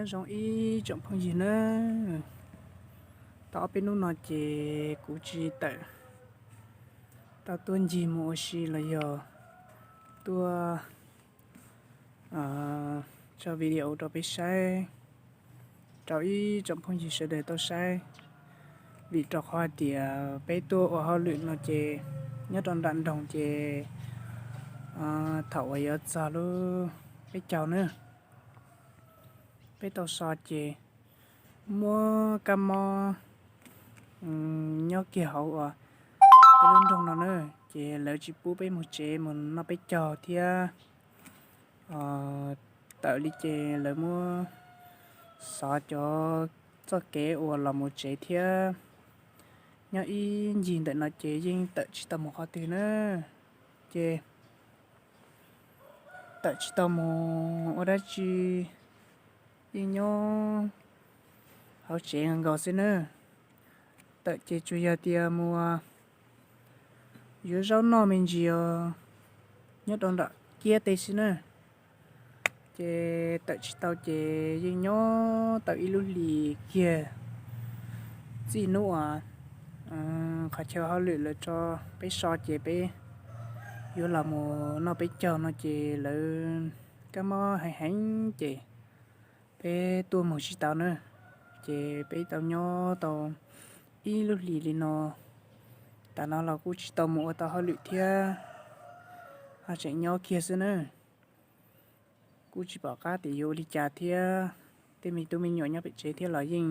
Zoo ib tsoom phooj ywg na, tau ob peb hnub no ces kuv tsis tawm tau tuaj ncig mus ua si los yog tuaj tso video rau peb saib, rau ib tsoom phooj ywg sawv daws tau saib. Vim rau qhov tias peb tuaj ua hauj lwm no ces nyob rau nram nroog ces thaum uas yuav txog lub peb caug na, peb tau so ces muaj kab mob nyob kiag hauv uas peb lub nroog no na, ces lawv tsis pub peb mus tsev mus noj peb caug thiab. Tawm li ces lawv muab xov cov txoj kev uas los mus tsev thiab. Nyob ib ncig ntawm no ces yeej tawm tsis tau mus qhov twg na, ces tawm tsis tau mus ua dab tsi, yeej nyob hauv tsev nkaus xwb na. Tawm ces tsuas yog tias mus yuav zaub noj me ntsis os, nyob rau nram kiab teb xwb na. Ces tawm tsis tau ces yeej nyob tau ib lub hlis kiag. Txij hnub uas qhov chaw hauj lwm lawv tso peb so ces peb yuav los mus noj peb caug no ces lawv kab mob heev heev ces peb tuaj mus tsis tau na. Ces peb tau nyob tau ib lub hlis li no, tas no los kuj tsis tau mus ua tau hauj lwm thiab, ho tseem nyob kiag xwb na. Kuj tsis pom qab tias yuav ua li cas thiab, tej me tub me nyuam nyob pem tsev thiab los yeej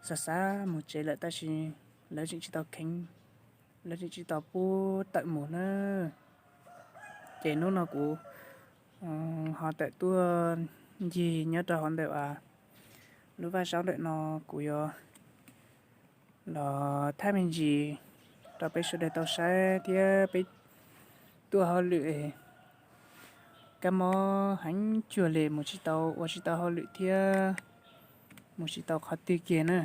xav xav mus tsev lawm tab sis lawv tseem tsis tau kheev, lawv tseem tsis tau pub tawm mus na. Ces hnub no kuv ho tawm tuaj ncig nyob rau hauv ntawm lub vaj zaub ntawm no, kuv yuav los thaij me ntsis rau peb sawv daws tau saib thiab. Peb tuaj hauj lwm kab mob heev cuag li, mus tsis tau ua tsis tau hauj lwm thiab mus tsis tau qhov twg kiag na.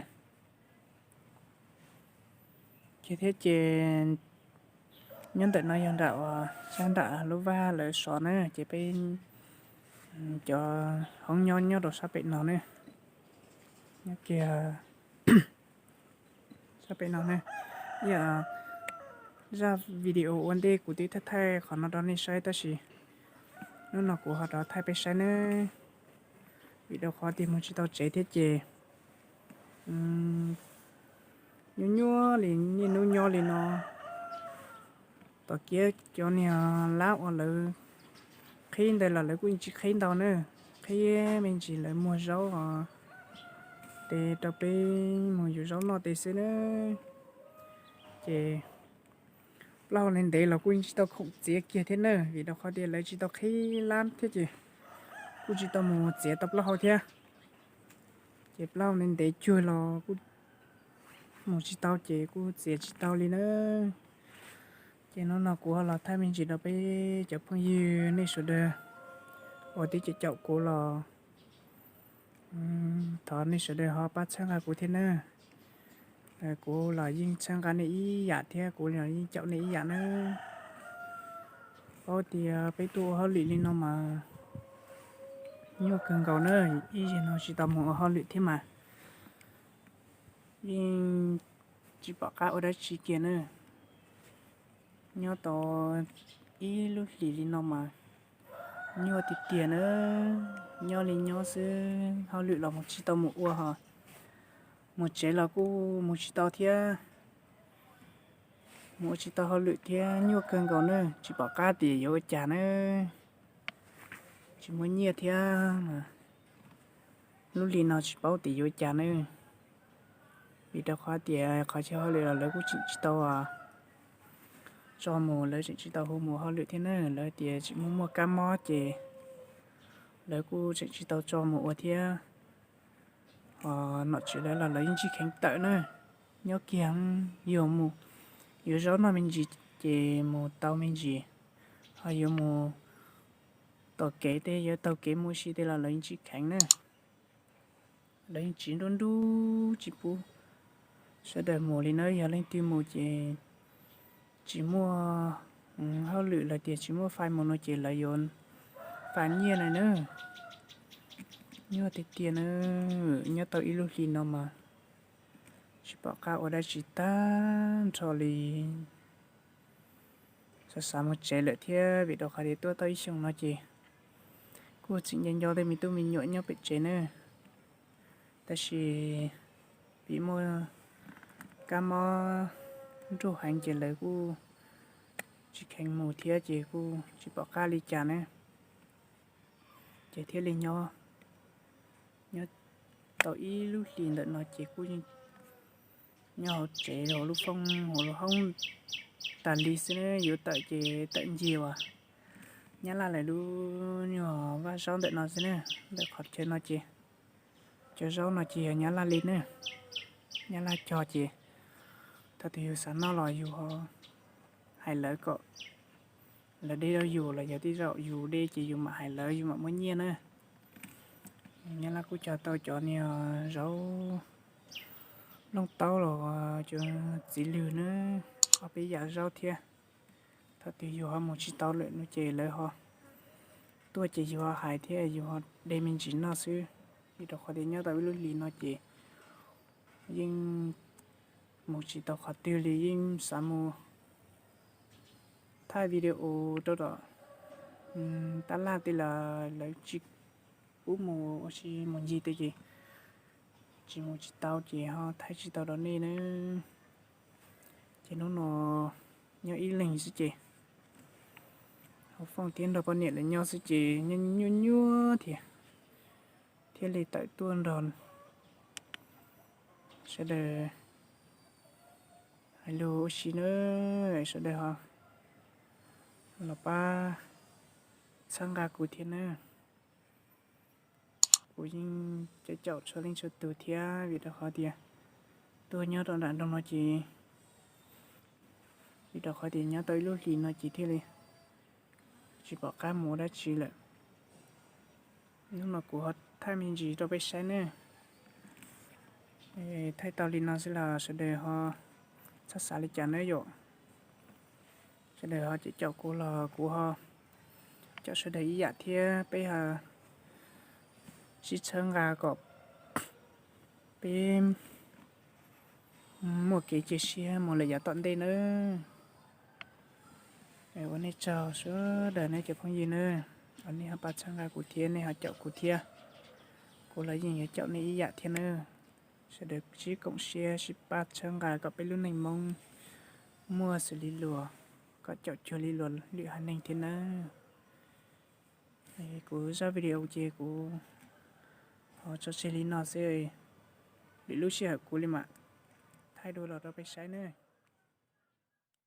Ces thiab ces nyob ntawm no yog nram uas sab nram lub vaj lawv sov na, ces peb cov hoob nyob nyob rau sab pem no ne, nyob kiag sab pem no ne. Ib zaj video ua ntej kuv twb thaij thaij qhov no rau nej saib tab sis hnub no kuv ho rov thaij peb saib ne, vim rau qhov tias mus tsis tau tsev thiab ces nyuaj nyuaj li niaj hnub nyob li no. Tom kiab cov niag lab uas lawv qhib ntawd los lawv kuj tsis qhib ntau na, qhib me ntsis lawv muag zaub os, ces rau peb mus yuav zaub noj tej xwb na. Ces plaub hau ntev ntev los kuj tsis tau khoom txiav kiag thiab na, vim rau qhov tias lawv tsis tau qhib lab thiab ces kuj tsis tau mus txiav tau plaub hau thiab. Ces plaub hau ntev ntev cuag los kuj mus tsis tau ces kuj txiav tsis tau li na. Ces hnub no kuv ho los thaij me ntsis rau peb cov phooj ywg nej sawv daws uas twb caum caum kuv los, thov nej sawv daws ho pab txhawb nqa kuv thiab na. Kuv los yeej txhawb nqa nej ib yam thiab kuv los yeej caum nej ib yam na. Paub tias peb tuaj ua hauj lwm li no mas nyuaj kawg nkaus na, ib zaug no tsis tau mus ua hauj lwm thiab mas yeej tsis pom qab ua dab tsi kiag na. Nyob tau ib lub hlis li no mas nyuaj tiag tiag na, nyob li nyob xwb, hauj lwm los mus tsis tau mus ua ho, mus tsev los kuj mus tsis tau thiab, mus ua tsis tau hauj lwm thiab nyuaj kawg nkaus na, tsis pom qab tias yuav ua cas na, tsis muaj nyiaj thiab. Lub hli no tsis paub tias yuav ua cas na, vim rau qhov tias qhov chaw hauj lwm los lawv kuj tseem tsis tau tso mus, lawv tseem tsis tau hu mus hauj lwm thiab na, lawv tias tseem muaj muaj kab mob ces lawv kuj tseem tsis tau tso mus ua thiab. Ho nom tswv lawv los lawv yeej tsis kheev tawm na, nyob kiag yuav mus, yuav zaub noj me ntsis ces mus tau me ntsis, ho yuav mus tom kev tej, yuav taug kev mus ua si tej los lawv yeej tsis kheev na. Lawv yeej tsiv nruab nrub tsis pub sawv daws mus li na, yog leej twg mus ces tsis muaj hauj lwm los tias tsis muaj fais mus no ces lawv yuav fais nyiaj na na. Nyuaj tiag tiag na, nyob tau ib lub hlis no mas tsis pom qab ua dab tsi tag nrho li. Xav xav mus tsev lawm thiab vim rau qhov tias tuaj tau ib xyoos no ces kuj tseem nco nco tej me tub me nyuam nyob pem tsev na. Tab sis vim muaj kab mob nruj heev ces lawv kuj tsis kheev mus thiab ces kuj tsis pom qab li cas na. Ces thiaj li nyob, nyob tau ib lub hlis ntawm no ces kuj nyob hauv tsev hauv lub foob hauv lub hoob tas li xwb na. Yuav tawm ces tawm ncig uas Nyab Laj lawv lub nyuag vaj zaub ntawm no xwb na. Ntawm qhov chaw no ces cov zaub no ces yog Nyab Laj li na. Nyab Laj cog ces thaum twg yus xav noj los yus ho hais lawv kom lawv de rau yus los yog tej zaum yus de ces yus mam hais lawv yus mam muab nyiaj na. Nyab Laj kuj cog tau cov niag zaub looj taub los cov txiv lwg na, ob peb yam zaub thiab. Thaum twg yus ho mus tsis tau lawm no ces lawv ho tuaj ces yus ho hais thiab yus ho de me ntsis noj xwb. Vim rau qhov tias nyob tau ib lub hlis no ces yeej mus tsis tau qhov twg li, yeej xav mus thaij video rau tom tab laj tej los lawv tsis pub mus ua si mus ncig tej ces tsis mus tsis tau ces ho thaij tsis tau rau nej na. Ces hnub no nyob ib leeg xwb ces hauv fooj thiab nrog poj niam lawv nyob xwb ces nyob nyuaj nyuaj thiab, thiaj li tawm tuaj nrog sawv daws hais lus ua si na, sawv daws ho los pab txhawb nqa kuv thiab na. Kuv yeej caum caum txhua leej txhua tus thiab vim rau qhov tias tuaj nyob rau nram nroog no ces, vim rau qhov tias nyob tau ib lub hlis no ces thiaj li tsis pom qab mus ua dab tsi lawm. Hnub no kuv ho thaij me ntsis rau peb saib na. Thaij tau li no xwb los sawv daws ho txhob xav li cas na yom. Sawv daws ho caum caum kuv los kuv ho caum sawv daws ib yam thiab peb ho sib txhawb nqa kom peb muaj kev cia siab mus lawm yav tom ntej nawb. Ua nej tsaug sawv daws nej cov phooj ywg nawb, nej ho pab txhawb nqa kuv thiab nej ho caum kuv thiab, kuv los yeej yuav caum nej ib yam thiab nawb. Sawv daws sib koom siab sib pab txhawb nqa kom peb lub neej Hmoob muaj xws li luag, kom caum cuag li luag lwm haiv neeg thiab nawb. Kuv zaj video ces kuv ho tso tseg li no xwb, lwm lub sij hawm kuv li mam thaij dua los rau peb saib nawb.